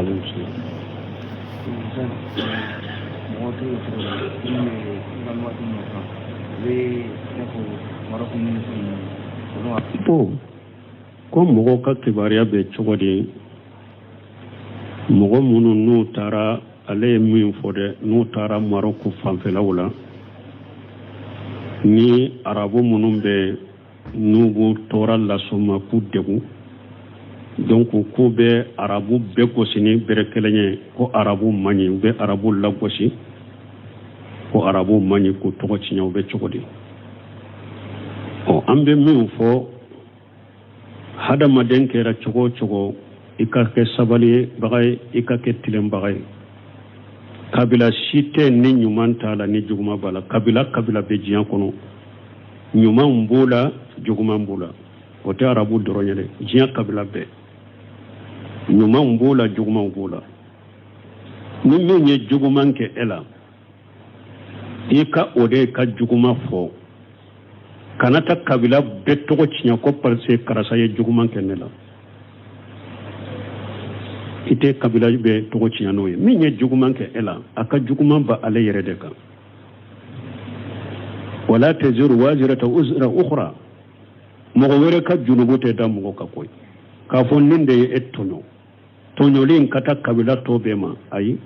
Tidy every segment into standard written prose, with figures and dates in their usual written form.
Aleykum salaam. Mɔgɔ tɛ cogo la minnu bɛ n ka waati min kan u bɛ i n'a fɔ Marɔku ni fɛn ninnu olu ka. Bon, ko mɔgɔw ka kibaruya bɛ cogo di? Mɔgɔ minnu n'u taara, ale ye min fɔ dɛ, n'u taara Marɔku fanfɛlaw la, ni arabu minnu bɛ n'u b'u tɔɔrɔ las'u ma, k'u degun, donc k'u bɛ arabu bɛɛ gosi ni bere kelen ye, ko arabu man ɲi, u bɛ arabu lagosi, ko arabu man ɲi, k'u tɔgɔ tiɲɛ, u bɛ cogo di? Ɔ, an bɛ min fɔ, hadamaden kɛra cogo o cogo, i ka kɛ sabalibaga ye, i ka kɛ tilenbaga ye. Kabila si tɛ ni ɲuman t'a la ni juguman b'a la. Kabila kabila bɛ diɲɛ kɔnɔ, ɲuman b'o la, juguman b'o la. O tɛ arabu dɔrɔn ye dɛ, diɲɛ kabila bɛɛ, ɲumanw b'o la, jugumanw b'o la. Ni min ye juguman kɛ e la, i ka o de ka juguman fɔ, kana taa kabila bɛɛ tɔgɔ tiɲɛ ko parce que karisa ye juguman kɛ ne la. I tɛ kabila bɛɛ tɔgɔ tiɲɛ n'o ye. Min ye juguman kɛ e la, a ka juguman ba ale yɛrɛ de kan. Wala taziru wazirata wizra ukhra, mɔgɔ wɛrɛ ka junubu tɛ da mɔgɔ kan koyi, k'a fɔ nin de ye e tɔɲɔ, tɔɲɔli in ka taa kabila tɔ bɛɛ ma. Ayi,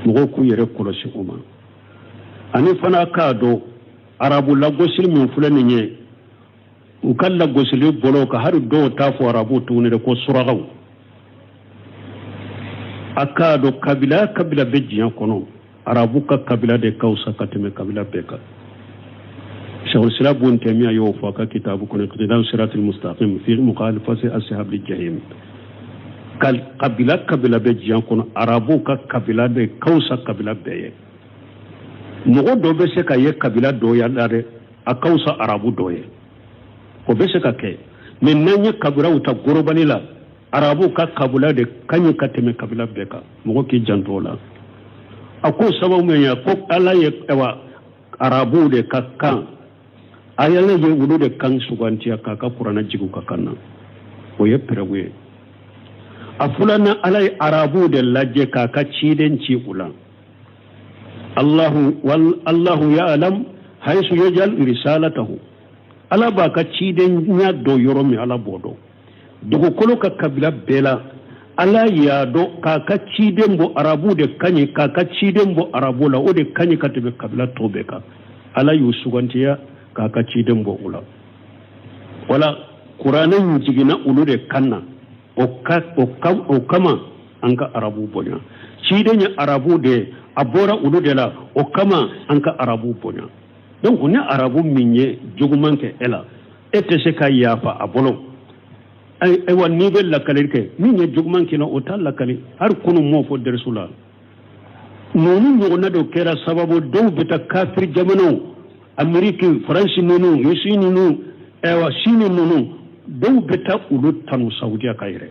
mɔgɔw k'u yɛrɛ kɔlɔsi o ma. Ani fana k'a dɔn, arabu lagosili min filɛ nin ye, u ka lagosili bolo kan, hali dɔw t'a fɔ arabu tuguni de ko surakaw. A k'a dɔn, kabila kabila bɛ diɲɛ kɔnɔ, arabu ka kabila de ka fisa ka tɛmɛ kabila bɛɛ kan. Sheikhul Islam Ibn Taymiyyah y'o fɔ a ka kitabu kɔnɔ, Iqtida'u Siratil Mustaqim fi mukhalafati ashabil jahim. Kabila kabila bɛ diɲɛ kɔnɔ, arabu ka kabila de ka fisa kabila bɛɛ ye. Mɔgɔ dɔ bɛ se ka ye kabila dɔ ya la dɛ, a ka fisa arabu dɔ ye, o bɛ se ka kɛ. Mais n'an ye kabilaw ta gorobali la, arabu ka kabila de ka ɲi ka tɛmɛ kabila bɛɛ kan. Mɔgɔ k'i janto o la. A ko sababu min ye ko Ala ye, ayiwa, arabuw de ka kan, Ala ye olu de kan sugantiya k'a ka kuranɛ jigin u ka kan na, o ye preuve ye. A filanan, Ala ye arabuw de lajɛ k'a ka ciden ci u la. Allahu wal Allahu ya'lam haythu yaj'al risalatahu, Ala b'a ka cidenya dɔn yɔrɔ min, Ala b'o dɔn. Dugukolo ka kabila bɛɛ la, Ala y'a dɔn k'a ka ciden bɔ arabu de ka ɲi, k'a ka ciden bɔ arabu la, o de ka ɲi ka tɛmɛ kabila tɔ bɛɛ kan. Ala y'u sugantiya k'a ka ciden bɔ u la. Wala kuranɛ in jiginna olu de kan na, o kama an ka arabu bonya. Ciden ye arabu de ye, a bɔra olu de la, o kama an ka arabu bonya. Donc ni arabu min ye juguman kɛ e la, e tɛ se ka yafa a bolo. Ayiwa, n'i bɛ lakali kɛ, min ye juguman kɛ la, o t'a lakali. Hali kunu m'o fɔ dɛrisu la, ninnu ɲɔgɔnna dɔ kɛra sababu dɔw bɛ taa kafiri jamanaw, Ameriki, Faransi ninnu, Rusi ninnu, ayiwa, Sini ninnu, dɔw bɛ taa olu tanu Saudiya ka yɛrɛ.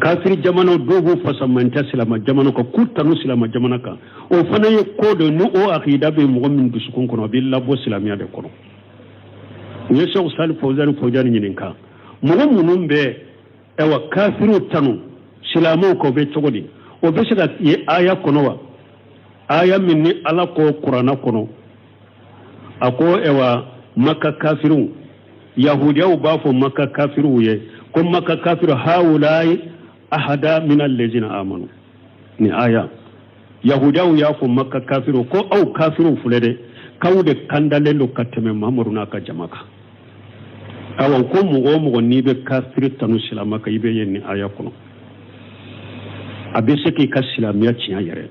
Kafiri jamanaw dɔw b'u fasamantɛ silama jamana kan, k'u tanu silama jamana kan. O fana ye ko dɔ ni o akida bɛ mɔgɔ min dusukun kɔnɔ, a b'i labɔ silamɛya de kɔnɔ. U ye Sɛku Sali Fawuzani Fawuzani ɲininka, mɔgɔ minnu bɛ, ayiwa, kafiriw tanu silamɛw kan, o bɛ cogo di? O bɛ se ka ye aya kɔnɔ wa? Aya min ni Ala ko kuranɛ kɔnɔ, a ko, ayiwa, Maka kafiriw, yahudiyaw b'a fɔ Maka kafiriw ye ko Maka kafiriw haulayi ahada min allazina amanu. Ni aya, yahudiyaw y'a fɔ Maka kafiriw ko aw kafiriw filɛ dɛ, k'aw de kandalen don ka tɛmɛ Mamadu n'a ka jama kan. Awa, ko mɔgɔ o mɔgɔ n'i bɛ kafiri tanu silama kan, i bɛ ye nin aya kɔnɔ, a bɛ se k'i ka silamɛya tiɲɛ yɛrɛ.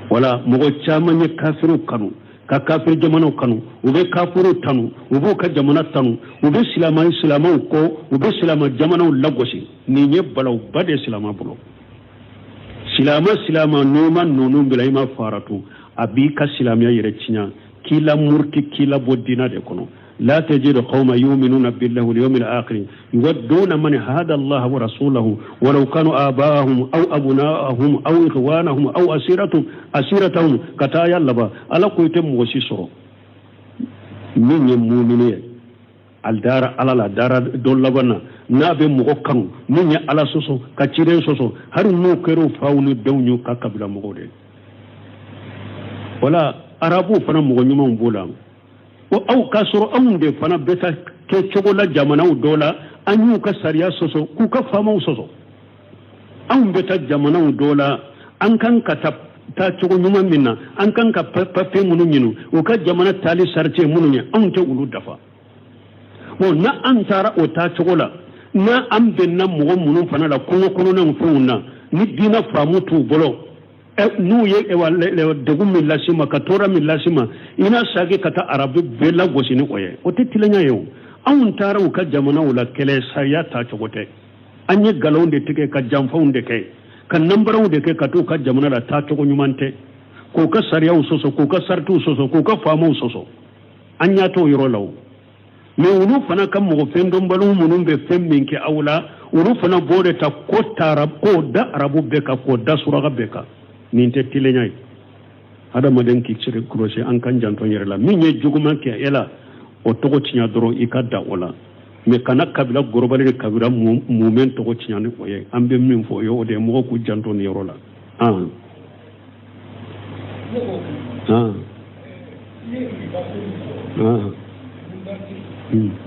Wala mɔgɔ caman ye kafiriw kanu, ka kafiri jamanaw kanu, u bɛ kafiriw tanu, u b'u ka jamana tanu, u bɛ silama silamɛw kɔ, u bɛ silama jamanaw lagosi. Nin ye balawuba de ye silama bolo. Silama silama, n'u ma ninnu bila, i ma faratu, a b'i ka silamɛya yɛrɛ tiɲɛ, k'i la muruti, k'i labɔ diina de kɔnɔ. La tajidu qawma yuminuna billahi wal yawmil akhir yuwadduna man hada Allah wa rasulahu walau kanu aba'ahum aw abna'ahum aw ikhwanahum aw asiratum asiratahum, ka taa aya laban. Ala ko i tɛ mɔgɔ si sɔrɔ min ye mumini ye, a dara Ala la, dara don laban na, N'a bɛ mɔgɔ kanu min ye Ala sɔsɔ ka ciden sɔsɔ, hali n'o kɛra u faw ni denw y'u ka kabila mɔgɔw de. Wala arabuw fana mɔgɔ ɲumanw b'o la. O aw k'a sɔrɔ anw de fana bɛ taa kɛ cogo la jamanaw dɔ la, an y'u ka sariya sɔsɔ k'u ka faamaw sɔsɔ. Anw bɛ taa jamanaw dɔ la, an kan ka taa taa cogo ɲuman min na, an kan ka papiye minnu ɲini, u ka jamana taali sariti ye minnu ye, anw tɛ olu dafa. Bon, na an taara o taa cogo la, n'a an bɛnna mɔgɔ minnu fana la kungo kɔnɔnaw fɛnw na, ni diinɛ faamu t'u bolo, n'u ye degun min lase ma, ka tɔɔrɔ min lase ma, i n'a sagi ka taa arabu bɛɛ lagosi ni o ye, o tɛ tilenya ye. O anw taara u ka jamanaw la, kɛlɛ sariya taa cogo tɛ. An ye nkalonw de tigɛ, ka janfaw de kɛ, ka nanbaraw de kɛ ka t'u ka jamana la, taa cogo ɲuman tɛ, k'u ka sariyaw sɔsɔ, k'u ka saritiw sɔsɔ, k'u ka faamaw sɔsɔ. An y'a t'o yɔrɔ la. O mais olu fana ka mɔgɔ fɛn dɔnbaliw minnu bɛ fɛn min kɛ aw la, olu fana b'o de ta ko taara k'o da arabu bɛɛ kan, k'o da suraka bɛɛ kan. Nin tɛ tilenya ye. Hadamaden k'i siri kɔlɔsi, an kan janto yɛrɛ la. Min ye juguman kɛ e la, o tɔgɔ tiɲɛ dɔrɔn, i ka da o la, mais kana kabila gorobali ni kabila mumɛn tɔgɔ tiɲɛ ni o ye. An bɛ min fɔ o ye, o de ye mɔgɔw k'u janto nin yɔrɔ la. An an an hmm.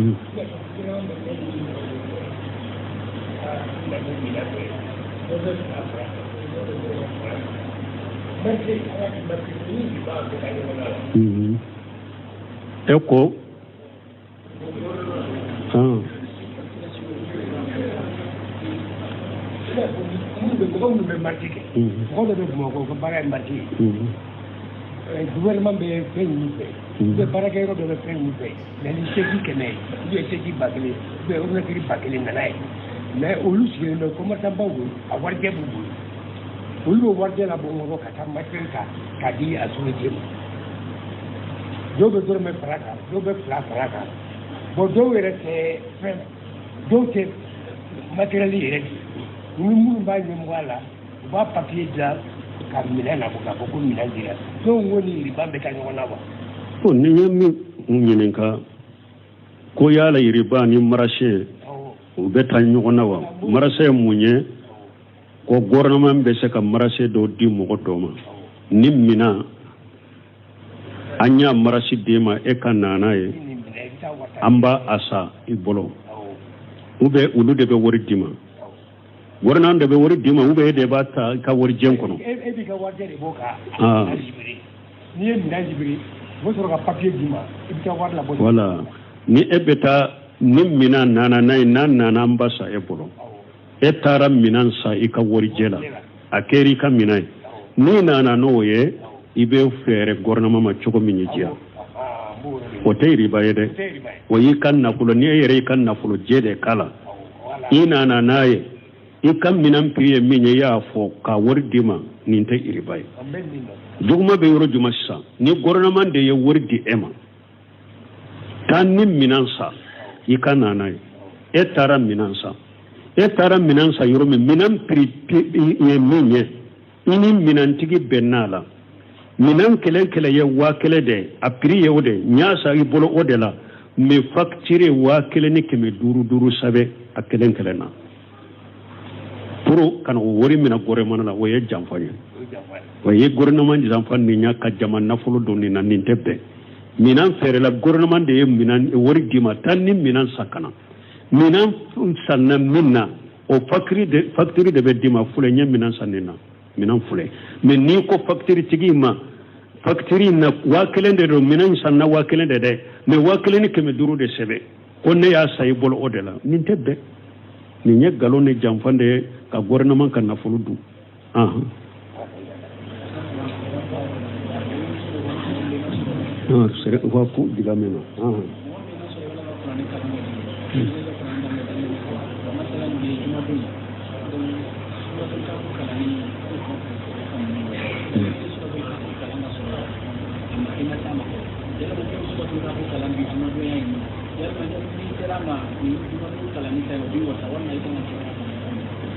Hmm. Hmm. E ko ah. Mɔgɔ minnu bɛ marché kɛ, mɔgɔ dɔ bɛ Bamakɔ, u ka baara ye marché ye. Gouvernement bɛ fɛn ɲini fɛ, ou bien baarakɛyɔrɔ dɔ bɛ fɛn ɲini fɛ, mais ni chèque 100 ye, ou bien chèque 1000, ou bien ordinateur 1000 nana ye, mais olu sigilen bɛ, commerçant baw don, a warijɛ b'u bolo, olu bɛ warijɛ labɔ n kɔrɔ ka taa matériel ta k'a di a société ma. Dɔw bɛ dɔrɔmɛ fara kan, dɔw bɛ fila fara kan. Bon, dɔw yɛrɛ tɛ fɛn, dɔw tɛ matériel yɛrɛ di. Ni minnu b'a ɲɛmɔgɔya la, u b'a papier dilan ka minɛn labɔ k'a fɔ ko minɛn dira. Dɔw ko ni yiriba bɛ taa ɲɔgɔn na wa? Bon, ni ye min ɲininka ko yala yiriba ni marché u bɛ taa ɲɔgɔn na wa, marché ye mun ye? Ko gouvernement bɛ se ka marché dɔ di mɔgɔ dɔ ma, ni minan an y'a marché d'e ma, e ka na n'a ye, an b'a a san i bolo, ou bien olu de bɛ wari d'i ma, gouvernement de bɛ wari d'i ma, ou bien e de b'a ta i ka warijɛ kɔnɔ. E b'i ka warijɛ de bɔ ka libéré. N'i ye minɛn libéré, u bɛ sɔrɔ ka papier d'i ma, i bɛ taa wari labɔ. Voilà, ni e bɛ taa ni minɛn nana n'a ye, n'a nana an b'a san e bolo, e taara minɛn san i ka warijɛ la, a kɛra i ka minɛn ye, n'i nana n'o ye, i bɛ feere gouvernement ma cogo min ye diya, o tɛ riba ye dɛ. O y'i ka nafolo, ni e yɛrɛ y'i ka nafolo jɛ de k'a la, i nana n'a ye, i ka minɛn prix ye min ye, i y'a fɔ ka wari d'i ma, nin tɛ riba ye. Juguma bɛ yɔrɔ jumɛn sisan? Ni gouvernement de ye wari di e ma, taa ni minɛn san i ka na n'a ye, e taara minɛn san, e taara minɛn san yɔrɔ min, minɛn prix ye min ye, i ni minɛntigi bɛnn'a la, minɛn kelen kelen ye 1000 de ye, a prix ye o de ye, n y'a san i bolo o de la, mais facture 1500 duuru sɛbɛn a kelen kelen na pour ka na o wari minɛ gouvernement la, o ye janfa ye. O ye gouvernement janfa nin ya ka jama nafolo don nin na, nin tɛ bɛn. Minɛn feerela, gouvernement de ye minɛn wari d'i ma, taa ni minɛn san ka na, minɛn sanna min na, o facture de bɛ d'i ma, filɛ n ye minɛn san nin na, minɛn filɛ. Mais n'i ko facture tigi ma, facture in na 1000 de don, minɛn sanna 1000 de dɛ, mais 1500 de sɛbɛn ko ne y'a san i bolo o de la, nin tɛ bɛn. Nin ye nkalon ni janfa de ye ka gouvernement ka nafolo dun. Ahan. Ah, sere wa ku diga min na. Ahan.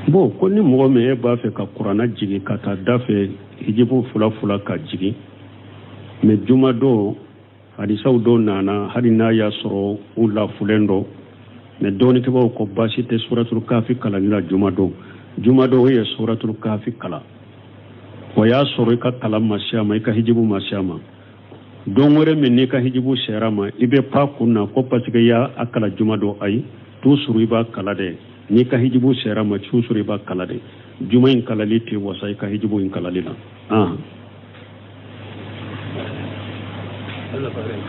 Bon, ko ni mɔgɔ min e b'a fɛ ka kuranna jigin ka taa da fɛ hijibu fila fila ka jigin, mais jumadon hadisaw dɔw nana, hali n'a y'a sɔrɔ u lafulen dɔ. Mais dɔɔnikɛbaw ko baasi tɛ suratul kafi kalanni la jumadon. Jumadon e ye suratul kafi kalan, o y'a sɔrɔ i ka kalan ma se a ma, i ka hijibu ma se a ma. Don wɛrɛ min n'i ka hijibu sera a ma, i bɛ pan kun na ko parce que i y'a kalan jumadon. Ayi, toujours i b'a kalan dɛ. N'i ka hijibu sera a ma, toujours i b'a kalan dɛ. Juma in kalali tɛ wasa i ka hijibu in kalali la. Allah barik.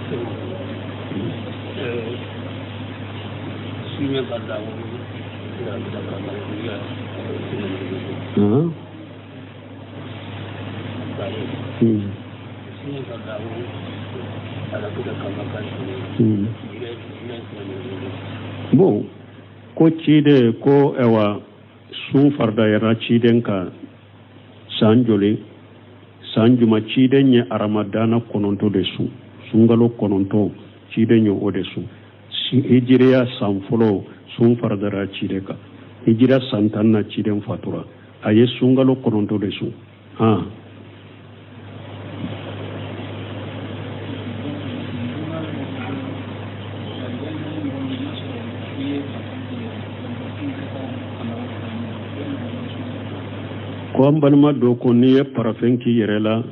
Bon, ko ciden ko ɛwa sun faridayara ciden kan san joli, san juma? Ciden ye aramadana 9 de sun, sunkalo 9 ciden ye o de sun. Hijiriya san fɔlɔ sun faridayara ciden kan, hijira san 10 na ciden fatura, a ye sunkalo 9 de sun. Han. Ko an balima dɔ ko n'i ye parafɛn k'i yɛrɛ la,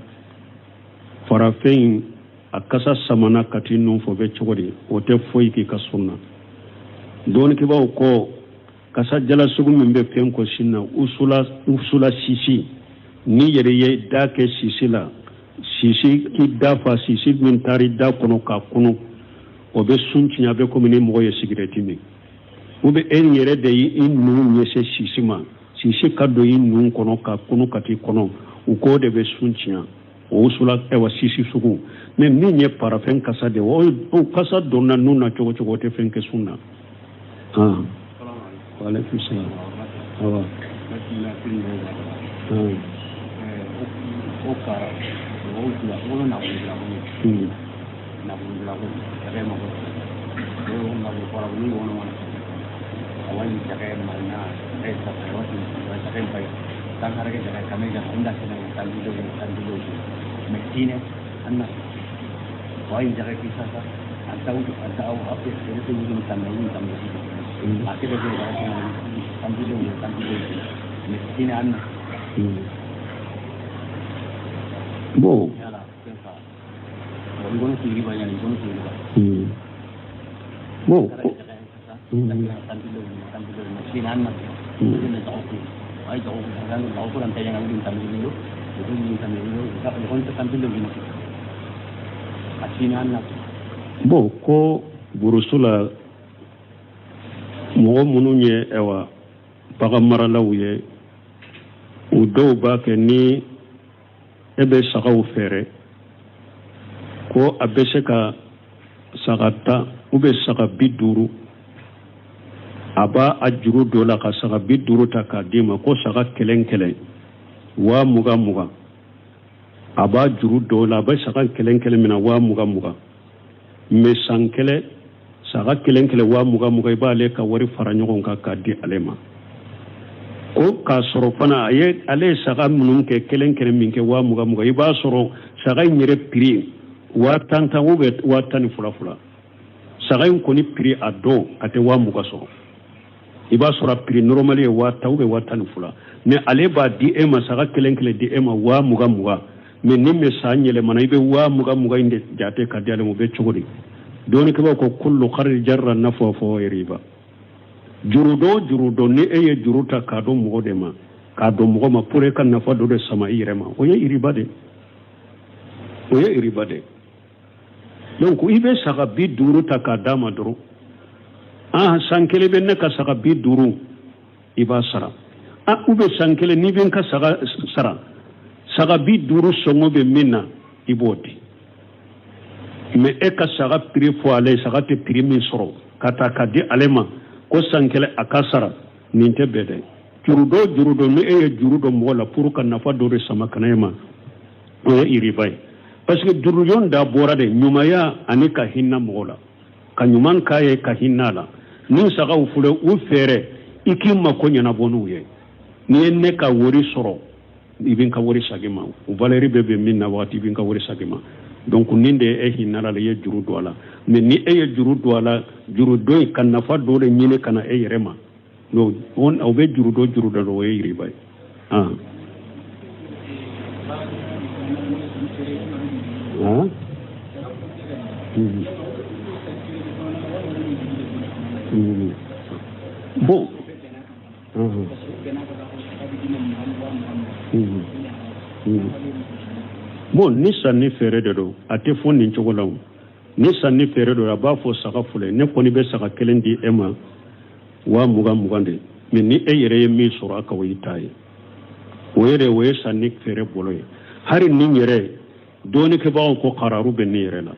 parafɛn a kasa samana ka t'i nun fɔ bɛ cogo di? O tɛ foyi k'i ka sun na. Dɔɔnikɛbaw ko kasa jala sugu min bɛ fɛn ko sin na, usula sisi, n'i yɛrɛ ye da kɛ sisi la, sisi k'i da fa, sisi min taara i da kɔnɔ k'a kunu, o bɛ sun tiɲɛ. A bɛ komi ni mɔgɔ ye sigirɛti min, ou bien e yɛrɛ de y'i nun ɲɛsin sisi ma, sisi ka don i nun kɔnɔ ka kunu ka t'i kɔnɔ, u k'o de bɛ sun tiɲɛ, o wusula ɛwa sisi sugu. Mais min ye parafɛn kasa de, o kasa donna nun na cogo cogo, o tɛ fɛn kɛ sun na. Waaleykum salaam. Awa. Bon. Bon. Bon, ko burusu la mɔgɔ minnu ye ɛwa bagan maralaw ye, u dɔw b'a kɛ ni e bɛ sagaw feere, ko a bɛ se ka saga 10 ou bien saga 50, a b'a a juru dɔ la ka saga 50 ta k'a d'i ma, ko saga kelen kelen 20,000 20,000, a b'a juru dɔ la, a bɛ saga kelen kelen minɛ 20,000 20,000, mais san kelen saga kelen kelen 20,000 20,000, i b'ale ka wari fara ɲɔgɔn kan k'a di ale ma. Ko k'a sɔrɔ fana a ye ale ye saga minnu kɛ kelen kelen min kɛ 20,000 20,000, i b'a sɔrɔ saga in yɛrɛ prix 10,000 10 ou bien 12,000 12, saga in kɔni prix a dɔn a tɛ 20,000 sɔrɔ, i b'a sɔrɔ a prix normal ye 10,000 ou bien 12,000, mais ale b'a di e ma saga kelen kelen di e ma 20,000 20,000, mais ni mɛ san yɛlɛmana i bɛ 20,000 20,000 in de jate ka di ale ma, o bɛ cogo di? Dɔɔnikɛbaw ko kullu qardi jarra nafa fɔ riba. Juru dɔ juru dɔ, ni e ye juru ta k'a dɔn mɔgɔ de ma, k'a dɔn mɔgɔ ma pour e ka nafa dɔ de sama i yɛrɛ ma, o ye riba de, o ye riba de. Donc i bɛ saga 50 ta k'a d'a ma dɔrɔn, san kelen bɛ ne ka saga 50 i b'a sara, ou bien san kelen n'i bɛ n ka saga sara, saga 50 sɔngɔ bɛ min na i b'o di, mais e ka saga prix fɔ ale ye, saga tɛ prix min sɔrɔ ka ta ka di ale ma ko san kelen a ka sara, nin tɛ bɛn dɛ. Juru dɔ juru dɔ, ni e ye juru dɔ mɔgɔ la pour ka nafa dɔ de sama ka na e ma, o ye riba ye. Parce que jurujɔn da bɔra de ɲumanya ani ka hinɛ mɔgɔ la, ka ɲuman k'a ye ka hinɛ a la. Ni sagaw filɛ u fɛɛrɛ i k'i mako ɲɛnabɔ n'u ye, n'i ye ne ka wari sɔrɔ i bɛ n ka wari segin ma, o valeur bɛ bɛn min na waati i bɛ n ka wari segin ma. Donc nin de ye e hinɛ la, i ye juru don a la. Mais ni e ye juru don a la Juru dɔ in ka nafa dɔ de ɲini ka na e yɛrɛ ma, donc o bɛ juru dɔ juru dɔ o ye riba ye. Bon. Bon, ni sanni feere de don, a tɛ fɔ nin cogo la o. Ni sanni feere don, a b'a fɔ saga filɛ, ne kɔni bɛ saga kelen di e ma 20 000 20 de, mais ni e yɛrɛ ye min sɔrɔ a kan, o y'i ta ye. O yɛrɛ, o ye sanni feere bolo ye. Hali nin yɛrɛ, dɔɔnikɛbagaw ko kararu bɛ nin yɛrɛ la,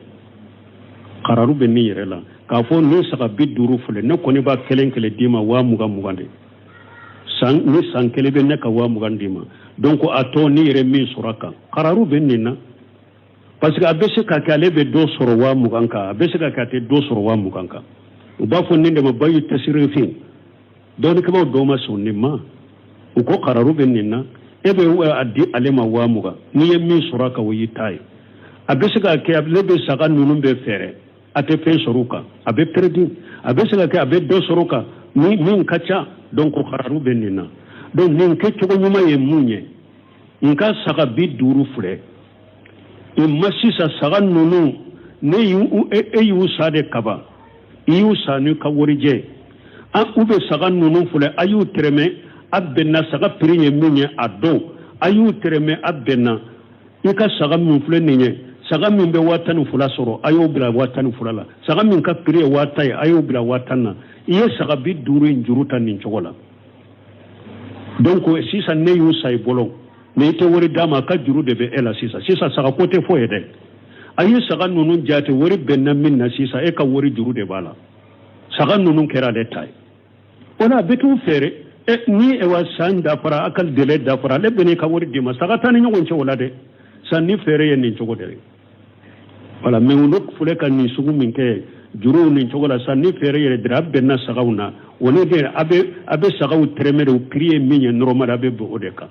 kararu bɛ nin yɛrɛ la, k'a fɔ ni saga 50 filɛ, ne kɔni b'a kelen kelen d'i ma 20 000 20 de. San ni san kelen bɛ ne ka 20 000 d'i ma, donc a tɔ ni yɛrɛ min sɔrɔ a kan, kararu bɛ nin na, parce que a bɛ se ka kɛ ale bɛ dɔ sɔrɔ 20 000 kan, a bɛ se ka kɛ a tɛ dɔ sɔrɔ 20 000 kan. U b'a fɔ nin de ma bayu tasirifin. Dɔɔnikɛbaaw dɔw ma sɔn nin ma, u ko kararu bɛ nin na. E bɛ a di ale ma 20 000, n'i ye min sɔrɔ a kan, o y'i ta ye. A bɛ se ka kɛ ale bɛ saga ninnu bɛ fɛɛrɛ, a tɛ fɛn sɔrɔ u kan, a bɛ peredi. A bɛ se ka kɛ a bɛ dɔ sɔrɔ o kan ni min ka ca, donc kararu bɛ nin na. Donc nin kɛcogo ɲuman ye mun ye? N ka saga 50 filɛ, i ma sisan saga ninnu, ne y'u e y'u sa de kaban, i y'u sa n'i ka warijɛ an u bɛ saga ninnu filɛ, a y'u tɛrɛmɛ, a bɛnna saga prix ye min ye a don, a y'u tɛrɛmɛ, a bɛnna. I ka saga min filɛ nin ye, saga min bɛ 12 000 sɔrɔ, a y'o bila 12 000 la. Saga min ka prix ye 10 000 ye, a y'o bila 10 000 na. I ye saga 50 in juru ta nin cogo la. Donc sisan ne y'u sa i bolo, mais i tɛ wari d'a ma, a ka juru de bɛ e la sisan. Sisan saga ko tɛ fɔ ye dɛ. A ye saga ninnu jate, wari bɛnna min na sisan, e ka wari juru de b'a la. Saga ninnu kɛra ale ta ye. O la a bɛ t'u feere ni wa san dafara, a ka délai dafara, ale bɛ n'i ka wari d'i ma. Saga t'an ni ɲɔgɔn cɛ o la dɛ. Sanni feere ye nin cogo de ye. Voilà, mais olu filɛ ka nin sugu min kɛ juruw nin cogo la, sanni feere yɛrɛ dira, a bɛnna sagaw na, o ne de a bɛ sagaw tɛrɛmɛ de, o prix ye min ye normal, a bɛ bɛn o de kan.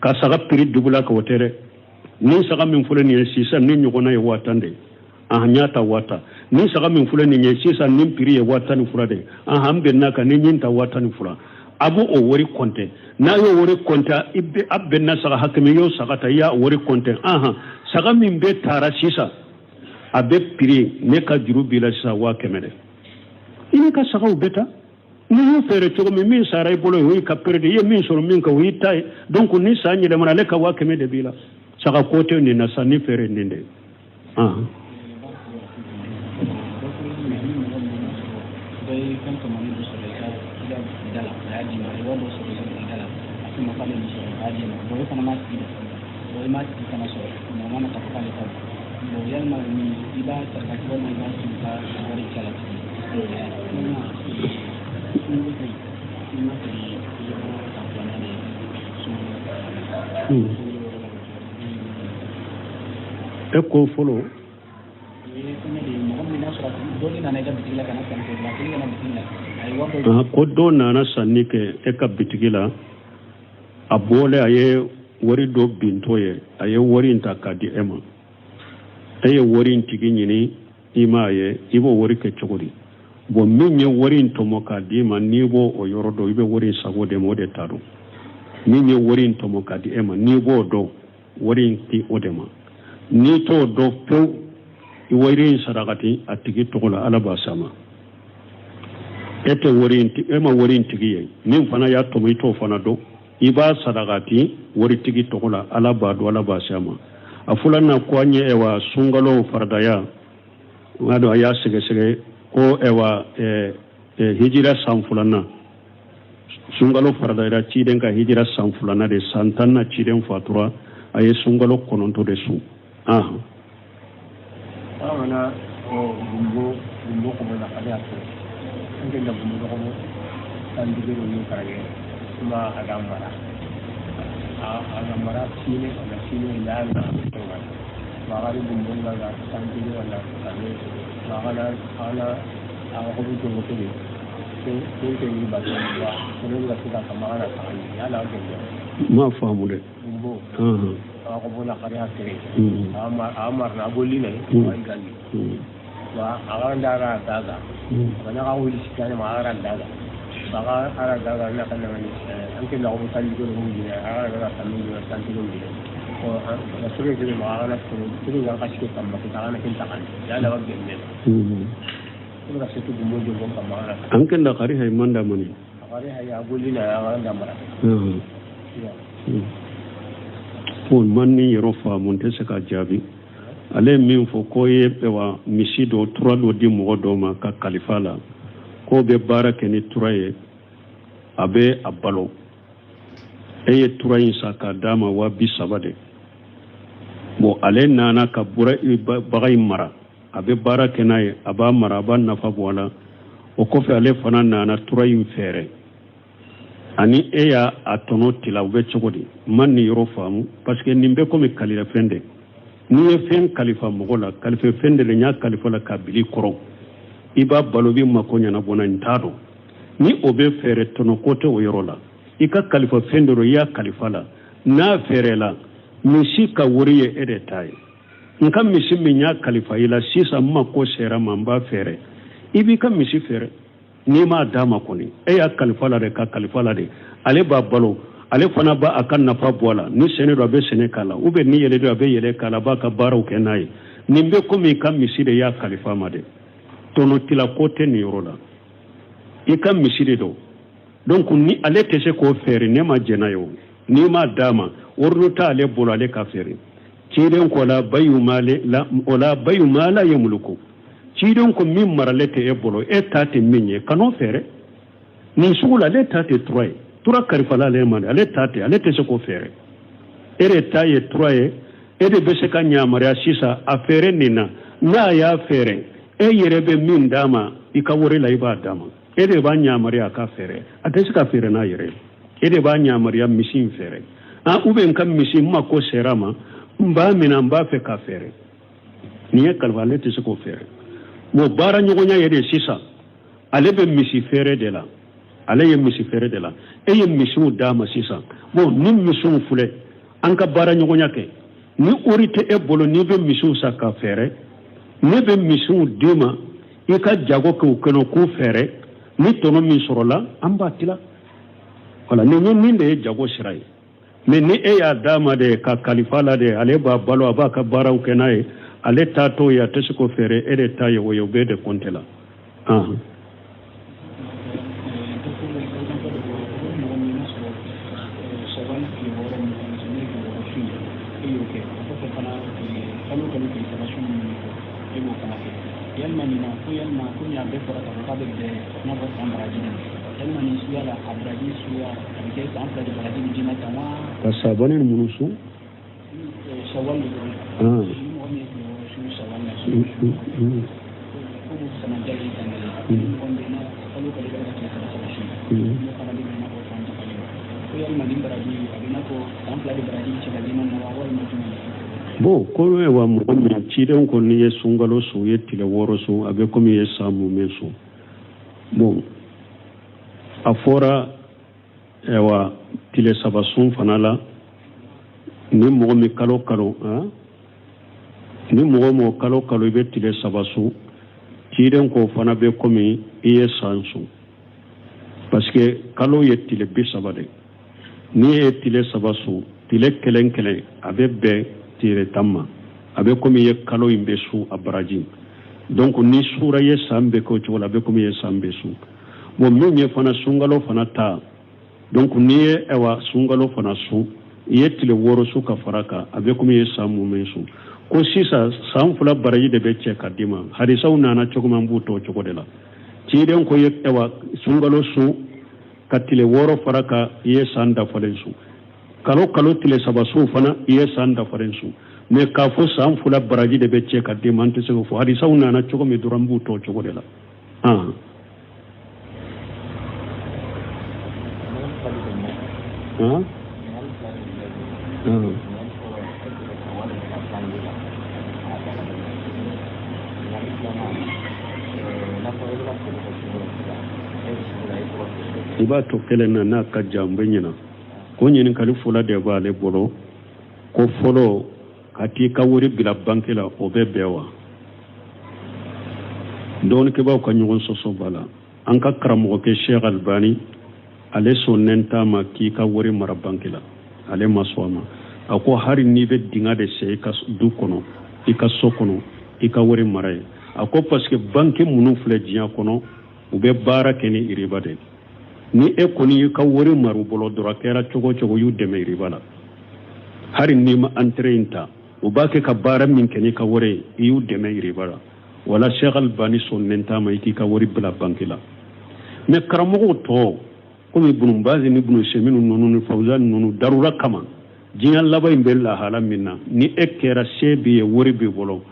Ka saga prix dubula ka o tɛ dɛ. Ni saga min filɛ nin ye sisan, ni ɲɔgɔnna ye 10 000 de ye, ahan, n y'a ta 10 000. Ni saga min filɛ nin ye sisan, ni prix ye 12 000 de ye, ahan, n bɛnna kan, ni ɲin ta 12 000, a b'o o wari kɔntɛ. N'a y'o wari kɔntɛ, i bɛ a bɛnna saga hakɛ min, i y'o saga ta, i y'a wari kɔntɛ, ahan, saga min bɛ taara sisan, a bɛ prix, ne ka juru b'i la sisan 100 000 dɛ. I n'i ka sagaw bɛ ta, n'i y'u feere cogo min, min sara i bolo, o y'i ka prix de, i ye min sɔrɔ min kan, o y'i ta ye. Donc ni san yɛlɛmana, ale ka 100 000 de b'i la. Saga ko tɛ nin na, sanni feere nin de ye. Dɔ ye fɛn tɔmɔni dɔ sɔrɔ i ka da la, a y'a d'i ma, i wari dɔ sɔrɔ i ka da la, a f'i ma k'ale nin sɔrɔ, a y'a d'i ma. Bon, e fana m'a tigi dɔn, bon, i m'a tigi fana sɔrɔ, mɔgɔ ma na k'a fɔ k'ale ta don. Bon, yalima ni i b'a sarakati walima i b'a sigi i ka wari cɛ la tuguni? Sunkalo fɛn, i ma segin i bɔ san filanan de sunkalo. E ko fɔlɔ. Mɔgɔ min n'a sɔrɔ dɔ nana i ka bitigi la ka na sanni kɛ, a tigi kana bitigi la, a ye wari dɔ. Ko dɔ nana sanni kɛ e ka bitigi la, a bɔlen, a ye wari dɔ bintɔ ye, a ye wari in ta k'a di e ma. E ye wari in tigi ɲini, i m'a ye, i b'o wari kɛ cogo di? Bon, min ye wari in tɔmɔ k'a d'i ma, n'i b'o o yɔrɔ dɔn, i bɛ wari in sago de ma, o de ta don. Min ye wari in tɔmɔ k'a di e ma, n'i b'o dɔn, wari in di o de ma. N'i t'o dɔn pewu, i wari in sarakati a tigi tɔgɔ la, Ala b'a s'a ma. E tɛ wari in, e ma wari in tigi ye, min fana y'a tɔmɔ, i t'o fana dɔn, i b'a sarakati waritigi tɔgɔ la, Ala b'a dɔn, Ala b'a s'a ma. A filanan ko an ye ɛwa sunkalo faridaya, n k'a dɔn a y'a sɛgɛsɛgɛ ko ɛwa hijira san filanan sunkalo faridayara ciden ka hijira san filanan de, san 10 na ciden fatura, a ye sunkalo 9 de sun. Ahan. Ana gumbo gumbo ko na kale ato nke na gumbo ko san dige ro yo karage kuma aga mara a aga mara sine na sine la na to magari gumbo la ga san dige wala kale magana ana a ko bi to ko te te te ni ba to ba ko ne ga ka magana ka ni ala ke Ma faamu dɛ. Gumbo a ko bona kare akere a mar na bolli ne ay galli. Wa a ga ara daga. Wa na ga wuli sikane ma ara daga. Baga ara daga na kan na ni an ke na ko tan ko mu ni ara daga tan ni tan ko ni. Ko an suru ke ma ara suru suru ga ka shi kan ma ta na kin ta kan. Ya la wa genne. Ko ga se tu gumbo jo ko ma ara. An ken da kari hay manda mani. Kari hay aguli na ara da mara. Ko man ni yɔrɔ faamu n tɛ se ka jaabi. Ale ye min fɔ ko ye wa misi dɔ tura dɔ di mɔgɔ dɔ ma ka kalifa la, k'o bɛ baara kɛ ni tura ye, a bɛ a balo. E ye tura in san k'a d'a ma 30,000 de. Bon, ale nana ka bura baga in mara, a bɛ baara kɛ n'a ye, a b'a mara, a b'a nafa bɔ a la. O kɔfɛ ale fana nana tura in fɛɛrɛ. Ani e y'a a tɔnɔ tila, u bɛ cogo di? Man nin yɔrɔ faamu, parce que nin bɛ komi kalifɛn de. N'i ye fɛn kalifa mɔgɔ la, kalifa fɛn de la, n y'a kalifa la k'a bil'i kɔrɔ, i b'a balo, i bɛ mako ɲɛnabɔ n'a ye, n t'a dɔn ni o bɛ fɛɛrɛ. Tɔnɔ ko tɛ o yɔrɔ la. I ka kalifa fɛn dɔ i y'a kalifa la, n'a fɛɛrɛ la, misi ka wari ye e de ta ye. N ka misi min y'a kalifa i la sisan, n mako sera ma, n b'a fɛɛrɛ. I b'i ka misi fɛɛrɛ. N'i m'a d'a ma kɔni, e y'a kalifa la de, ka kalifa la de, ale b'a balo, ale fana b'a a ka nafa bɔ a la. Ni sɛnɛ don, a bɛ sɛnɛ k'a la, ou bien ni yɛlɛ don, a bɛ yɛlɛ k'a la, a b'a ka baaraw kɛ n'a ye. Nin bɛ komi i ka misi de y'a kalifa ma de. Tɔnɔ tila ko tɛ nin yɔrɔ la. I ka misi de don. Donc ni ale tɛ se k'o feere, ne ma jɛn n'a ye o. N'i m'a d'a ma, wari t'ale bolo, ale ka feere. Ciden ko la bayu male la o la bayu mala yamluku. Ciden ko min marale tɛ e bolo, e ta tɛ min ye, kan'o feere. Nin sugu la, ale ta tɛ tura ye. Tura kalifala ale ma de, ale ta tɛ, ale tɛ se k'o feere. E de ta ye tura ye, e de bɛ se ka yamaruya sisan a feere nin na. N'a y'a feere, e yɛrɛ bɛ min d'a ma i ka wari la, i b'a d'a ma. E de b'a yamaruya a ka feere. A tɛ se ka feere n'a yɛrɛ ye. E de b'a yamaruya misi in feere. Ou bien n ka misi, n mako sera a ma, n b'a minɛ, n b'a fɛ k'a feere. Nin ye kalifa, ale tɛ se k'o feere. Bon, baara ɲɔgɔnya ye de sisan, ale bɛ misi feere de la, ale ye misi feere de la, e ye misiw d'a ma sisan. Bon, ni misiw filɛ, an ka baara ɲɔgɔnya kɛ. Ni ori tɛ e bolo, n'i bɛ misiw san ka feere, ne bɛ misiw d'i ma, i ka jago kɛ u kɔnɔ k'u feere. Ni tɔnɔ min sɔrɔla, an b'a tila. Wala nin ye nin de ye jago sira ye. Mais ni e y'a d'a ma de ka kalifa la de, ale b'a balo, a b'a ka baaraw kɛ n'a ye, ale ta t'o ye, a tɛ se k'o feere, e de ta ye o ye, o b'e de kɔnte la. Ka sabani ni minnu sun. Bon, ko wa mɔgɔ min ciden ko n'i ye sunkalo sun, i ye tile 6 sun, a bɛ komi i ye san mumɛ sun. Bon, a fɔra ayiwa tile 3 sun fana la, ni mɔgɔ min kalo kalo, ni mɔgɔ mɔgɔ kalo kalo i bɛ tile 3 sun, ciden ko fana bɛ komi i ye san sun. Parce que kalo ye tile 30 de. N'i ye tile 3 sun, tile kelen kelen a bɛ bɛn tile 10 ma, a bɛ komi i ye kalo in bɛ sun a baraji. Donc ni sura ye san bɛɛ kɛ o cogo la, a bɛ komi i ye san bɛɛ sun. Bon, min ye fana sunkalo fana ta, donc n'i ye ayiwa sunkalo fana sun, i ye tile 6 sun ka fara kan, a bɛ komi i ye san mumɛ sun. Ko sisan san 2 baraji de bɛ cɛ ka d'i ma. Hadisaw nana cogo min, an b'u tɔ cogo de la. Ciden ko ye ayiwa sunkalo sun ka tile 6 fara kan, i ye san dafalen sun. Kalo kalo tile 3 sun fana, i ye san dafalen sun. Mais k'a fɔ san 2 baraji de bɛ cɛ ka d'i ma, an tɛ se k'o fɔ. Hadisaw nana cogo min dɔrɔn, an b'u tɔ cogo de la. I b'a to kelen na, n'a ka jan n bɛ ɲina. Ko ɲininkali fɔlɔ de b'ale bolo, ko fɔlɔ ka t'i ka wari bila banque la, o bɛ bɛn wa? Dɔnnikɛbaaw ka ɲɔgɔn sɔsɔ b'a la. An ka karamɔgɔkɛ Sheikh Albani, ale sɔnnen t'a ma k'i ka wari mara banki la. Ale ma sɔn a ma. A ko hali n'i bɛ dingɛ de sen i ka du kɔnɔ, i ka so kɔnɔ, i ka wari mara yen. A ko parce que banki minnu filɛ diɲɛ kɔnɔ, u bɛ baara kɛ ni iriba de ye. Ni e kɔni y'i ka wari mara u bolo dɔrɔn, a kɛra cogo o cogo, y'u dɛmɛ iriba la. Hali n'i ma intérêt in ta, u b'a kɛ ka baara min kɛ n'i ka wari ye, i y'u dɛmɛ iriba la. Wala Sheikh Albani sɔnnen t'a ma i k'i ka wari bila banki la. Mais karamɔgɔw tɔ komi Bunu Bazi ni Bunu Seminu ninnu ni Fawzan ninnu, darura kama, diɲɛ laban in bɛ lahala min na, ni e kɛra se b'i ye, wari b'i bolo,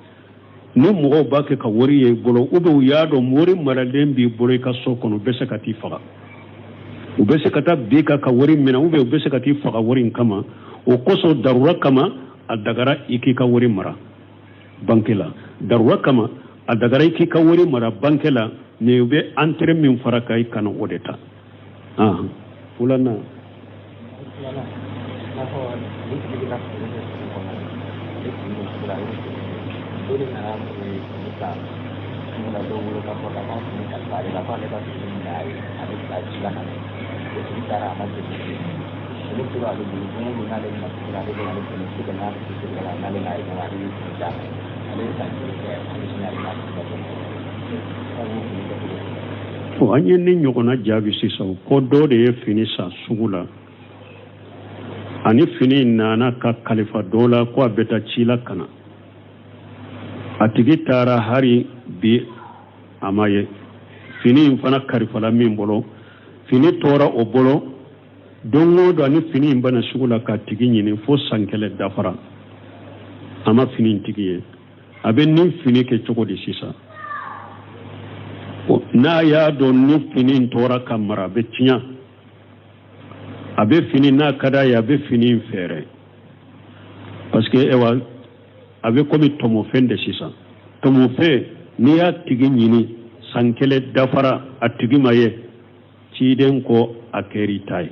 ni mɔgɔw b'a kɛ ka wari ye i bolo, ou bien u y'a dɔn wari maralen b'i bolo i ka so kɔnɔ, u bɛ se ka t'i faga, u bɛ se ka taa bin i kan ka wari minɛ, ou bien u bɛ se ka t'i faga wari in kama. O kosɔn, darura kama, a dagara i k'i ka wari mara banque la. Darura kama, a dagara i k'i ka wari mara banque la, mais u bɛ intérêt min fara kan, i kana o de ta. Filanan, an ye nin ɲɔgɔnna jaabi sisan ko dɔ de ye fini san sugu la, ani fini nana ka kalifa dɔ la ko a bɛ taa ci la ka na. A tigi taara, hari bi a ma ye. Fini in fana kalifala min bolo, fini tora o bolo. Don o don, ani fini in bɛ na sugu la k'a tigi ɲini, fo san kelen dafara, a ma fini in tigi ye. A bɛ nin fini kɛ cogo di sisan? N'a y'a dɔn ni fini in tora ka mara, a bɛ tiɲɛ. A bɛ fini, n'a ka d'a ye, a bɛ fini in feere, parce que ewa a bɛ komi tɔmɔfɛn de sisan. Tɔmɔfɛn, n'i y'a tigi ɲini, san kelen dafara, a tigi ma ye, ciden ko a kɛr'i ta ye,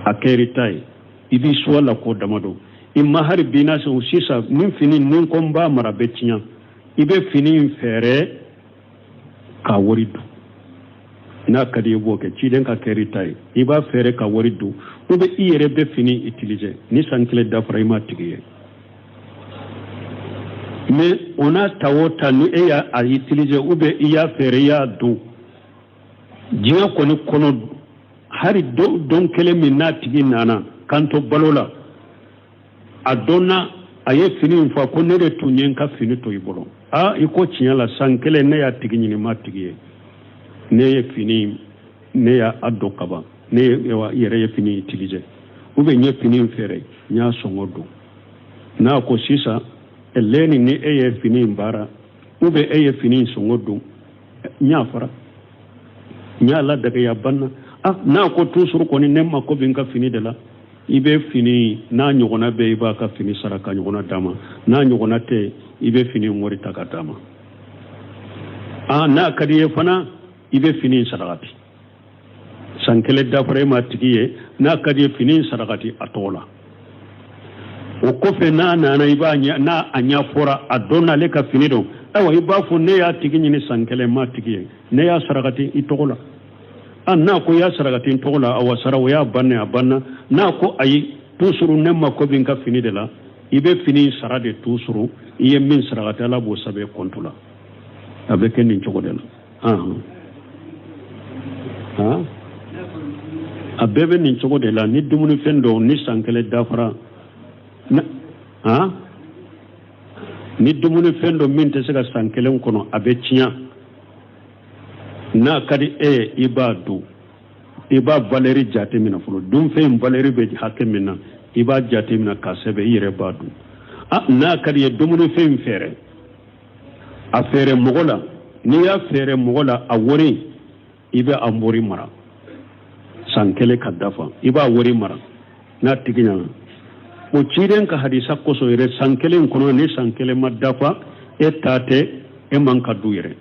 a kɛr'i ta ye. I b'i suwa la ko damadɔ i ma hari bi n'a sɔrɔ sisan nin fini nin ko n b'a mara bɛ tiɲɛ. I bɛ fini in feere k'a wari dun. N'a ka di i b'o kɛ. Ciden k'a kɛr'i ta ye, i b'a feere ka wari dun, ou bien i yɛrɛ bɛ fini utiliser ni san kelen dafara i m'a tigi ye. Mais o n'a ta o ta, ni e y'a utiliser ou bien i y'a feere, i y'a dun, diɲɛ kɔni kɔnɔ, hali don kelen min n'a tigi nana k'an to balo la, a dɔnna a ye fini in fɔ ko ne de tun ye n ka fini to i bolo. Aa, i ko tiɲɛ la, san kelen ne y'a tigi ɲini, m'a tigi ye. Ne ye fini, ne y'a don kaban, ne yɛrɛ ye fini utiliser, ou bien n ye fini in feere, n y'a sɔngɔ dun. N'a ko sisan leni ni e ye fini in baara, ou bien e ye fini in sɔngɔ dun, n y'a fara, n y'a ladagaya, banna. Ah, n'a ko toujours kɔni ne mako bɛ n ka fini de la, i bɛ fini n'a ɲɔgɔnna bɛ, i b'a ka fini sara ka ɲɔgɔnna d'a ma. N'a ɲɔgɔnna tɛ, i bɛ fini wari ta ka d'a ma. Ah, n'a ka di i ye fana, i bɛ fini sarakati. San kelen dafara e m'a tigi ye, n'a ka di i ye, fini sarakati a tɔgɔ la. O kɔfɛ, n'a nana, i b'a n'a a ɲɛfɔra, a dɔnna ale ka fini don, ayiwa, i b'a fɔ ne y'a tigi ɲini san kelen, m'a tigi ye, ne y'a sarakati i tɔgɔ la. A n'a ko i y'a sarakati n tɔgɔ la, awa sara, o y'a bannen, a banna. N'a ko ayi, toujours ne mako bɛ n ka fini de la, i bɛ fini sara de toujours. I ye min sarakati, Ala b'o sɛbɛn kɔntu la. A bɛ kɛ nin cogo de la. A bɛɛ bɛ nin cogo de la. Ni dumunifɛn dɔw ni san kelen dafara, ni dumunifɛn dɔ min tɛ se ka san kelen kɔnɔ, a bɛ tiɲɛ, n'a ka di e ye, i b'a dun. I b'a valeur jate minɛ fɔlɔ. Dunfɛn in valeur bɛ hakɛ min na, i b'a jate minɛ k'a sɛbɛn, i yɛrɛ b'a dun. N'a ka di i ye, dumunifɛn in feere, a feere mɔgɔ la. N'i y'a feere mɔgɔ la, a wari, i bɛ a wari mara san kelen ka dafa, i b'a wari mara n'a tigi ɲɛna. O ciden ka hadisa kosɔn yɛrɛ, san kelen kɔnɔ, ni san kelen ma dafa, e ta tɛ, e man ka dun yɛrɛ,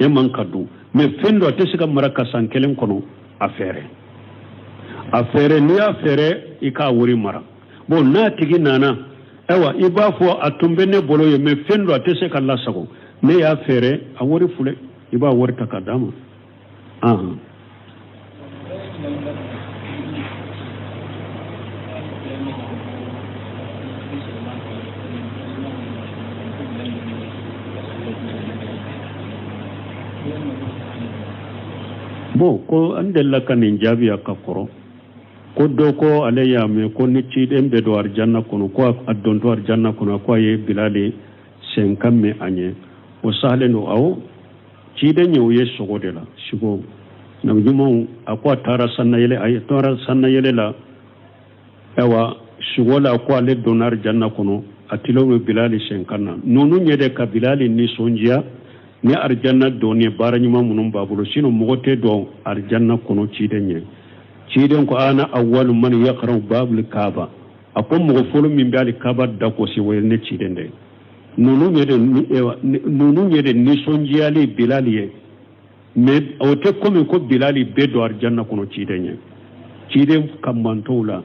e man ka dun. Mais fɛn dɔ a tɛ se ka mara ka san kelen kɔnɔ, a feere, a feere. N'i y'a feere, i k'a wari mara. Bon, n'a tigi nana, ayiwa, i b'a fɔ a tun bɛ ne bolo ye, mais fɛn dɔ a tɛ se ka lasago. Ne y'a feere, a wari filɛ, i b'a wari ta ka d'a ma. Ahan. Bon, ko an delila ka nin jaabi a ka kɔrɔ, ko dɔ ko ale y'a mɛn ko ni ciden bɛ don arijanna kɔnɔ, ko a dontɔ arijanna kɔnɔ, ko a ye Bilali senkan mɛn a ɲɛ. O sahalen don. Awɔ, ciden ye o ye sogo de la, sugo nabi ɲumanw. A ko a taara sannayɛlɛ, a taara sannayɛlɛ la, ayiwa, sugo la, ko ale donna arijanna kɔnɔ, a tulo bɛ Bilali senkan na. Ninnu ɲɛ de ka Bilali nisɔndiya ni arijanna donni, baara ɲuman minnu b'a bolo. Sinon mɔgɔ tɛ don arijanna kɔnɔ ciden ɲɛ. Ciden ko ana awwalu man yaqra'u babul kaaba, a ko mɔgɔ fɔlɔ min bɛ ali kaaba da gosi, o ye ne ciden de ye. Ninnu ɲɛ de nisɔndiyali Bilali ye, mais o tɛ komi ko Bilali bɛ don arijanna kɔnɔ ciden ɲɛ. Ciden ka mantɔnw la,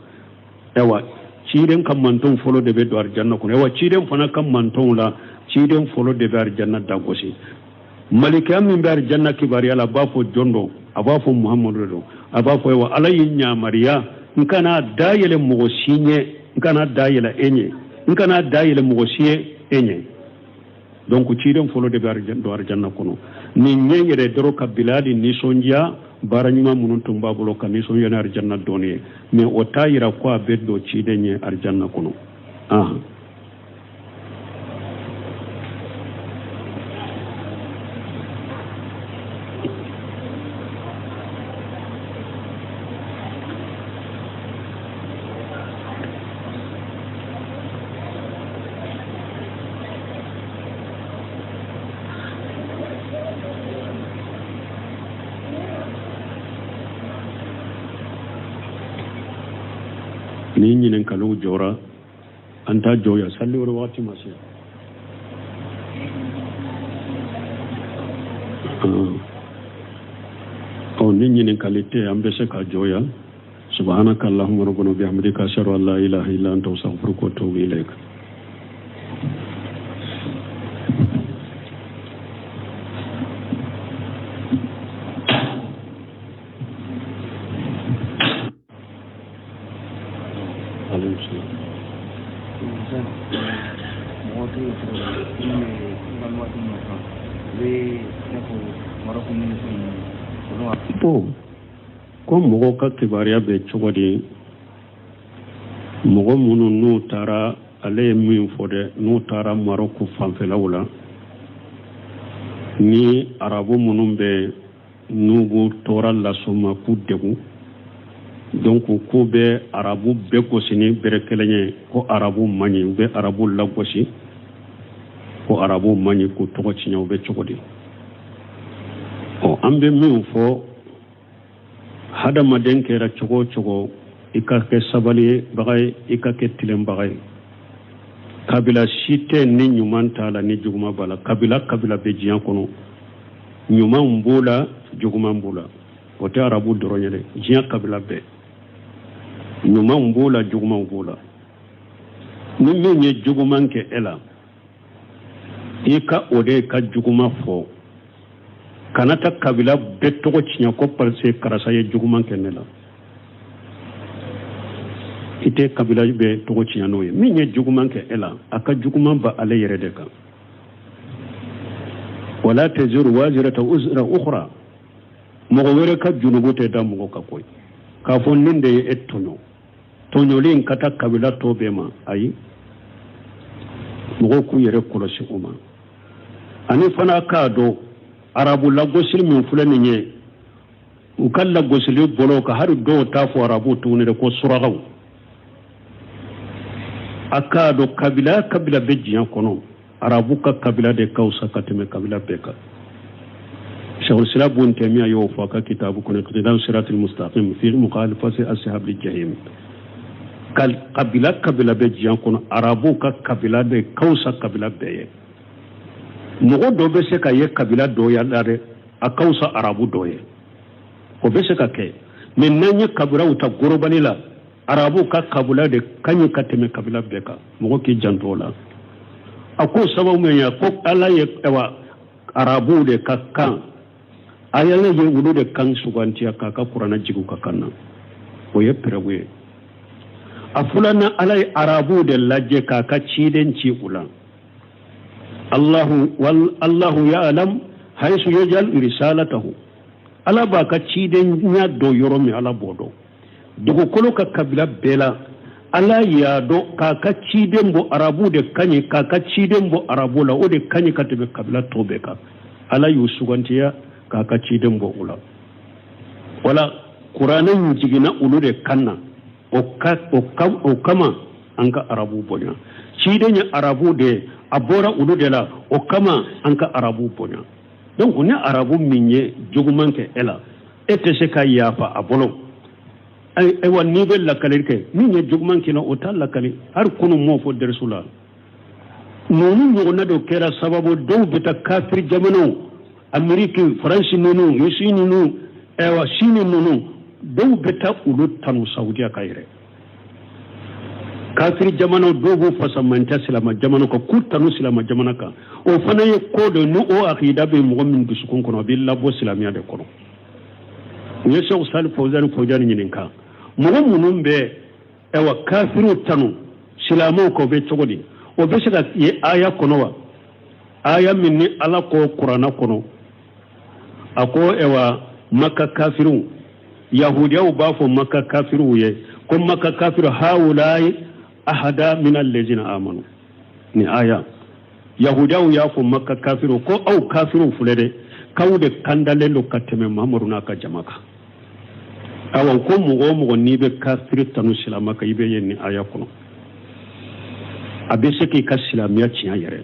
ayiwa, ciden ka mantɔnw fɔlɔ de bɛ don arijanna kɔnɔ. Ayiwa, ciden fana ka mantɔnw la, ciden fɔlɔ de bɛ arijanna da gosi. Malikɛya min bɛ arijanna kibaruya la, a b'a fɔ jɔn don? A b'a fɔ Muhamadu de don. A b'a fɔ ayiwa, Ala ye n yamaruya n kana da yɛlɛ mɔgɔ si ɲɛ, n kana da yɛlɛ e ɲɛ, n kana da yɛlɛ mɔgɔ si ye e ɲɛ. Donc ciden fɔlɔ de bɛ don arijanna kɔnɔ. Nin ɲɛ yɛrɛ dɔrɔn ka Bilali nisɔndiya, baara ɲuman minnu tun b'a bolo, ka nisɔndiya ni arijanna donni ye, mais o t'a yira ko a bɛ don ciden ɲɛ arijanna kɔnɔ. Ahan. Ni ɲininkaliw jɔra, an t'a jɔ yan, sali wɛrɛ waati ma se. Ɔ, ni ɲininkali tɛ, an bɛ se ka jɔ yan. Subhanaka allahumma rabbana bihamdika, ashhadu an la ilaha illa anta, astaghfiruka wa atubu ilayk. Mɔgɔ tɛ minnu bɛ n waati min kan, u bɛ i n'a fɔ Marɔku ni fɛn ninnu, olu ka. Bon, ko mɔgɔw ka kibaruya bɛ cogo di? Mɔgɔ minnu n'u taara, ale ye min fɔ dɛ, n'u taara Marɔku fanfɛlaw la, ni arabu minnu bɛ n'u b'u tɔɔrɔ las'u ma, k'u degun, donc k'u bɛ arabu bɛɛ gosi ni bere kelen ye, ko arabu man ɲi, u bɛ arabu lagosi, ko arabu man ɲi, k'u tɔgɔ tiɲɛ, u bɛ cogo di? Ɔ, an bɛ min fɔ, hadamaden kɛra cogo o cogo, i ka kɛ sabalibaga ye, i ka kɛ tilenbaga ye. Kabila si tɛ ni ɲuman t'a la ni juguman b'a la. Kabila kabila bɛ diɲɛ kɔnɔ, ɲumanw b'o la, juguman b'o la. O tɛ arabu dɔrɔn ye dɛ, diɲɛ kabila bɛɛ, ɲumanw b'o la, jugumanw b'o la. Ni min ye juguman kɛ e la, i ka o de ka juguman fɔ, kana taa kabila bɛɛ tɔgɔ tiɲɛ ko parce que karisa ye juguman kɛ ne la. I tɛ kabila bɛɛ tɔgɔ tiɲɛ n'o ye. Min ye juguman kɛ e la, a ka juguman ba ale yɛrɛ de kan. Wala taziru wazirata wizra ukhra, mɔgɔ wɛrɛ ka junubu tɛ da mɔgɔ kan koyi, k'a fɔ nin de ye e tɔɲɔ, tɔɲɔli in ka taa kabila tɔ bɛɛ ma. Ayi, mɔgɔw k'u yɛrɛ kɔlɔsi o ma. Ani fana k'a dɔn, arabu lagosili min filɛ nin ye, u ka lagosili bolo ka hali dɔw t'a fɔ arabu tuguni dɛ, ko surakaw. A k'a dɔn, kabila kabila bɛ diɲɛ kɔnɔ, arabu ka kabila de ka fisa ka tɛmɛ kabila bɛɛ kan. Sheikhul Islam Ibn Taymiyyah y'o fɔ a ka kitabu kɔnɔ, Iqtida'u Siratil Mustaqim fi mukhalafati ashabil jahim. Kabila kabila bɛ diɲɛ kɔnɔ, arabu ka kabila de ka fisa kabila bɛɛ ye. Mɔgɔ dɔ bɛ se ka ye kabila dɔ ya la dɛ, a ka fisa arabu dɔ ye, o bɛ se ka kɛ. Mais n'an ye kabilaw ta gorobani la, arabu ka kabila de ka ɲi ka tɛmɛ kabila bɛɛ kan. Mɔgɔ k'i janto o la. A ko sababu min ye ko Ala ye, ayiwa, Arabuw de ka kan, Ala ye olu de kan sugantiya k'a ka kuranɛ jigin u ka kan na. O ye preuve ye. A filanan, Ala ye arabuw de lajɛ k'a ka ciden ci u la. Allahu wal Allahu ya'lam haythu yaj'al risalatahu. Ala b'a ka cidenya don yɔrɔ min, Ala b'o dɔn. Dugukolo kan kabila bɛɛ la, Ala y'a dɔn k'a ka ciden bɔ arabu de ka ɲi, k'a ka ciden bɔ arabu la, o de ka ɲi ka tɛmɛ kabila tɔ bɛɛ kan. Ala y'u sugantiya k'a ka ciden bɔ u la. Wala kuranɛ in jiginna olu de kan na. O kama an ka arabu bonya. Ciden ye arabu de ye, a bɔra olu de la, o kama an ka arabu bonya. Donc ni arabu min ye juguman kɛ e la, e tɛ se ka yafa a bolo. Ayiwa, n'i bɛ lakali kɛ, min ye juguman kɛ la, o t'a lakali. Hali kunu m'o fɔ dɛrisu la. Ninnu ɲɔgɔnna dɔ kɛra sababu dɔw bɛ taa kafiri jamanaw, Ameriki, Faransi ninnu, Rusi ninnu, ayiwa, Sini ninnu, dɔw bɛ taa olu tanu Saudiya kan yɛrɛ. Kafiri jamanaw dɔw b'u fasamantɛ silama jamana kan, k'u tanu silama jamana kan. O fana ye ko dɔ ni o akida bɛ mɔgɔ min dusukun kɔnɔ, a b'i labɔ silamɛya de kɔnɔ. U ye Sɛku Sali Fawuzani Fawuzani ɲininka, mɔgɔ minnu bɛ ayiwa kafiriw tanu silamɛw kan, o bɛ cogo di? O bɛ se ka ye aya kɔnɔ wa? Aya min ni Ala ko kuranɛ kɔnɔ, a ko ayiwa Maka kafiriw, yahudiyaw b'a fɔ Maka kafiriw ye ko Maka kafiriw haulayi ahada min allazina amanu. Ni aya yahudiyaw y'a fɔ Maka kafiriw ko aw kafiriw filɛ dɛ, k'aw de kandalen don ka tɛmɛ Mamadu n'a ka jama kan. Awa, ko mɔgɔ o mɔgɔ n'i bɛ kafiri tanu silama kan, i bɛ ye nin aya kɔnɔ, a bɛ se k'i ka silamɛya tiɲɛ yɛrɛ.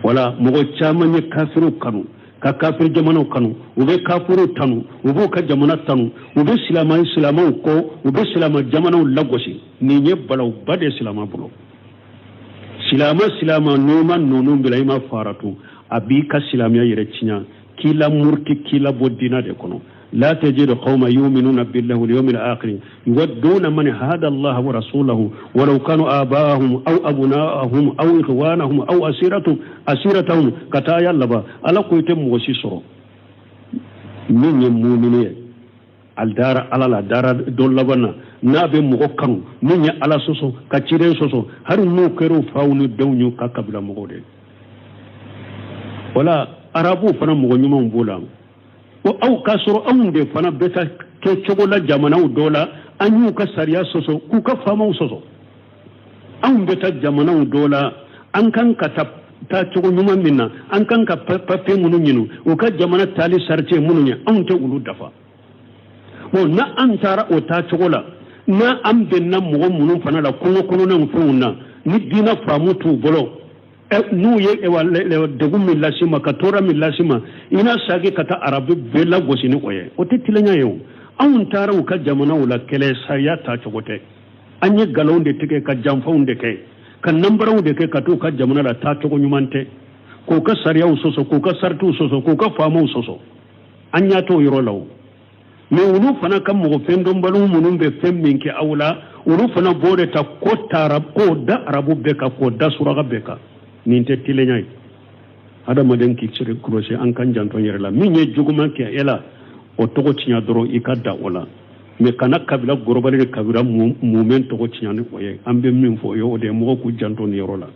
Wala mɔgɔ caman ye kafiriw kanu, ka kafiri jamanaw kanu, u bɛ kafiriw tanu, u b'u ka jamana tanu, u bɛ silama silamaw kɔ, u bɛ silama jamanaw lagosi. Nin ye balawuba de ye silama bolo. Silama silama, n'i ma ninnu bila, i ma faratu, a b'i ka silamɛya yɛrɛ tiɲɛ, k'i la muruti, k'i labɔ diina de kɔnɔ. La tajidu qawma yuminuna billahi wal yawmil akhir yuwadduna man hada Allah wa rasulahu walau kanu abahum aw abna'ahum aw ikhwanahum aw asiratu asiratahum, ka taa aya laban. Ala ko i tɛ mɔgɔ si sɔrɔ min ye mumini ye, a dara Ala la, dara don laban na, n'a bɛ mɔgɔ kanu min ye Ala sɔsɔ ka ciden sɔsɔ, hali n'o kɛra u faw ni denw ye, ka kabila mɔgɔw de. Wala arabuw fana mɔgɔ ɲumanw b'o la. O aw k'a sɔrɔ anw de fana bɛ taa kɛ cogo la jamanaw dɔ la, an y'u ka sariya sɔsɔ, k'u ka faamaw sɔsɔ. Anw bɛ taa jamanaw dɔ la, an kan ka taa taa cogo ɲuman min na, an kan ka papiye minnu ɲini, u ka jamana taali sariti ye minnu ye, anw tɛ olu dafa. Bon, na an taara o taa cogo la, n'a an bɛnna mɔgɔ minnu fana la kungo kɔnɔnaw fɛnw na, ni diinɛ faamu t'u bolo, n'u ye degun min lase ma, ka tɔɔrɔ min lase ma, i n'a sagi ka taa arabu bɛɛ lagosi ni o ye, o tɛ tilenya ye. O anw taara u ka jamanaw la, kɛlɛ sariya ta cogo tɛ. An ye nkalonw de tigɛ, ka janfaw de kɛ, ka nanbaraw de kɛ ka t'u ka jamana la, taa cogo ɲuman tɛ, k'u ka sariyaw sɔsɔ, k'u ka saritiw sɔsɔ, k'u ka faamaw sɔsɔ. An y'a t'o yɔrɔ la. O mais olu fana ka mɔgɔ fɛn dɔnbaliw minnu bɛ fɛn min kɛ aw la, olu fana b'o de ta ko taara k'o da arabu bɛɛ kan, k'o da suraka bɛɛ kan. Nin tɛ tilenya ye. Adamaden k'i siri kɔlɔsi, an k'an janto yɛrɛ la. Min ye juguman kɛ e la, o tɔgɔ tiɲɛ dɔrɔn, i ka da o la, mais kana kabila gorobali ni kabila mumɛn tɔgɔ tiɲɛ ni o ye. An bɛ min fɔ o ye o de ye, mɔgɔw k'u janto nin yɔrɔ la.